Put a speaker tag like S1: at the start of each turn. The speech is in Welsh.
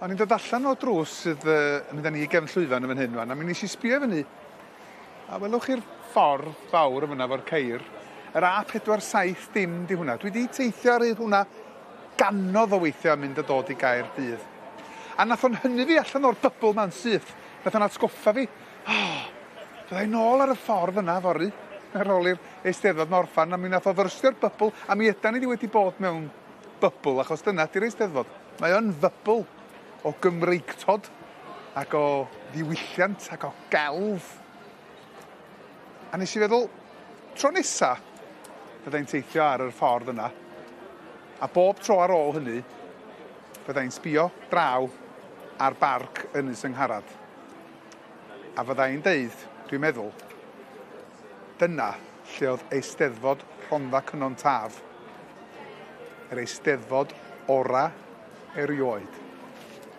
S1: O'n i'n dod allan o drws sydd yy yn mynd â ni i gefn llwyfan yn fan hyn rwan a mi nes i sbio fyny a welwch chi'r ffordd fawr yn fyna fo'r ceir. Yr A47 dim di hwnna. Dwi di teithio ar hyd hwnna ganodd o weithiau yn mynd a dod i Gaerdydd. A nath o'n hynny fi allan o'r bybl ma'n syth. Nath o'n atgoffa fi, oh, fydda i nôl ar y ffordd yna fory ar ôl i'r Eisteddfod 'ma orffan a mi nath o fyrstio'r bybl a mi ydan ni wedi bod mewn bybl achos dyna 'di'r Eisteddfod. Mae o'n fybl o Gymreictod ac o ddiwylliant ac o gelf. A nes i feddwl, tro nesa fydda i'n teithio ar yr ffordd yna, a bob tro ar ôl hynny, fydda i'n sbio draw ar barc Ynys Yngharad. A fydda i'n deud, dwi'n meddwl, dyna lle oedd Eisteddfod Rhondda Cynon Taf, yr Eisteddfod ora erioed.